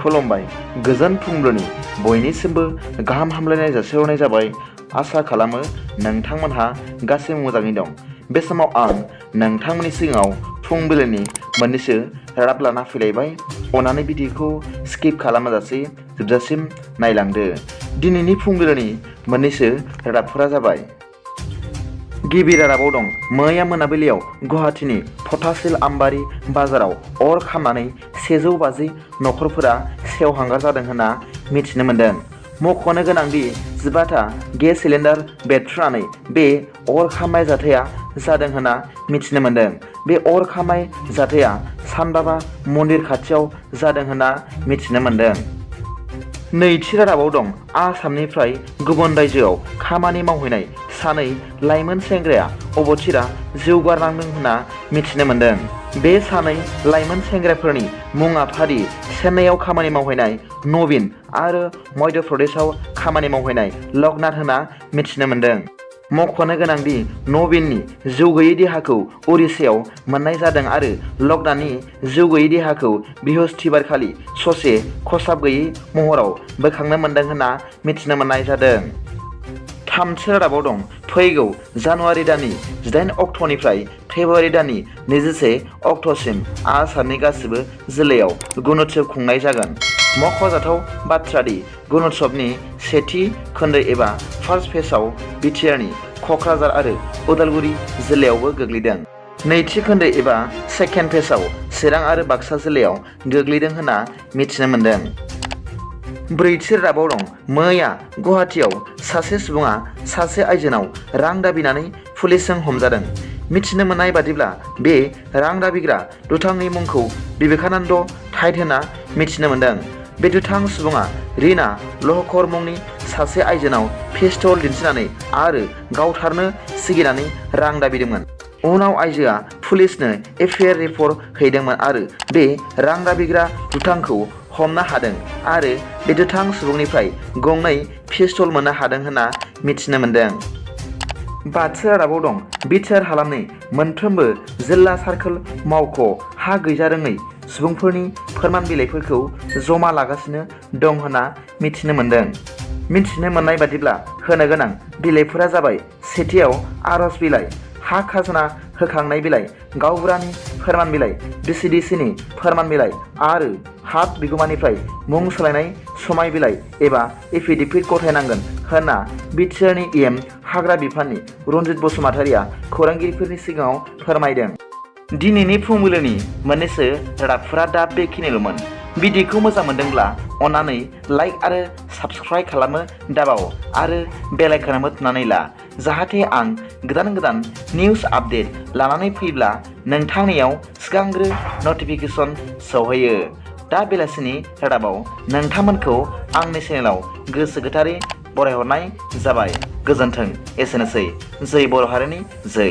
खुलुमबाय गोजोन फुंबिलिनि बयनिसिमबो गाहाम हामलायनाय जासिहरनाय जाबाय। आसा खालामो नोंथांमोनहा गासैबो मोजाङै दं। बे समाव आं नोंथांमोननि सिगाङाव फुंबिलिनि मोननैसो रादाब लाना फैलायबाय। अननानै भिडिअखौ स्किप खालामाजासे जोबजासिम नायलांदो। दिनैनि फुंबिलिनि मोननैसो रादाबफोरा जाबाय। गिबि रादाबाव दं मैया मोनाबिलियाव गुवाहाटीनि फटाशिल आम्बारि बाजाराव अर खामनानै 150 नखरफोरा सेवहांगार जादों होनना मिथिनो मोन्दों। मख'नो गोनांदि 15था गेस सिलिन्डार बेरफ्रुनानै बे अर खामनाय जाथाया जादों होनना मिथिनो मोन्दों। बे अर खामनाय जाथाया सानबाबा मन्दिर खाथियाव जादों होनना मिथिनो मोन्दों। नैथि रादाबाव दं आसामनिफ्राय गुबुन रायजोआव खामानि मावहैनाय सानै लाइमोन सेंग्राया अबथिरा जिउ गारनांदों होनना मिथिनो मोन्दों। बे सानै लाइमोन सेंग्राफोरनि मुङा फारि चेन्नाईआव खामानि मावहैनाय नवीन आरो मध्य प्रदेशआव खामानि मावहैनाय लोकनाथ होनना मिथिनो मोन्दों। मख'नो गोनांदि नवीननि जिउ गैयै देहाखौ उरिष्याव मोननाय जादों आरो लोकनाथनि जिउ गैयै देहाखौ बृहस्पतिबारखालि ससे खसाब गैयै महराव बोखांनो मोन्दों होनना मिथिनो मोननाय जादों। थामथि रादाबाव दं फैगौ जानुवारि दाननि 18 अक्ट'निफ्राय फेब्रुवारि दाननि 21 अक्ट'सिम आसामनि गासिबो जिल्लायाव गुनोत्सव खुंनाय जागोन। मख'जाथाव बाथ्रादि गुनोत्सवनि सेथि खोन्दो एबा फार्स्ट फेजआव बिटिआरनि क'क्राझार आरो उदालगुरि जिल्लायावबो गोग्लैदों। नैथि खोन्दो एबा सेकेन्ड फेजआव चिरां आरो बाक्सा जिल्लायाव गोग्लैदों होनना मिथिनो मोन्दों। ब्रैथि रादाबाव दं मैया गुवाहाटीआव सासे सुबुङा सासे आइजोनाव रां दाबिनानै पुलिसजों हमजादों। मिथिनो मोननाय बादिब्ला बे रां दाबिग्रा दुथांनि मुंखौ बिवेकानन्द टाइट होनना मिथिनो मोन्दों। बे दुथां सुबुङा रिना लहकर मुंनि सासे आइजोनाव पिस्तल दिन्थिनानै आरो गावथारनो सिगिनानै रां दाबिदोंमोन। उनाव आइजोआ पुलिसनो एफआइआर रिपर्ट हैदोंमोन आरो बे रां दाबिग्रा दुथांखौ हमनो हादों आरो बे दुथां सुबुंनिफ्राय गंनै पिस्तल मोननो हादों होनना मिथिनो मोन्दों। बाथि रादाबाव दं बिटिआर हालामनि मोनफ्रोमबो जिल्ला सार्कोल मावख' हा गैजारोङै सुबुंफोरनि फोरमान बिलाइफोरखौ जमा लागासिनो दं होनना मिथिनो मोन्दों। मिथिनो मोननाय बादिब्ला होनो गोनां बिलाइफोरा जाबाय सेथियाव आर'ज बिलाइ, हा खाजोना होखांनाय बिलाइ, गावबुरानि फोरमान बिलाइ, बिसिडिसिनि फोरमान बिलाइ आरो हा बिगुमानिफ्राय मुं सोलायनाय समाय बिलाइ एबा एफिडेभिट गथायनांगोन होनना बिटिआरनि इएम हाग्रा बिफाननि रन्जित बसुमतारिया खौरांगिरिफोरनि सिगाङाव फोरमायदों। दिनैनि फुंबिलिनि मोननैसो रादाबफोरा दा बेखिनिल'मोन। भिडिअखौ मोजां मोनदोंब्ला अन्नानै लाइक आरो साबस्क्राइब खालामनो दाबाव आरो बेल आइकनआवबो थुनानै ला, जाहाथे आं गोदान निउस आपडेट लानानै फैब्ला नोंथांनियाव सिगांग्रो नटिफिकेसन सौहैयो। दा बेलासिनि रादाबाव नोंथांमोनखौ आंनि चेनेलाव गोसो गोथारै बरायहरनाय जाबाय। गोजोन्थों। एसेनोसै। जै बर' हारिनि जै।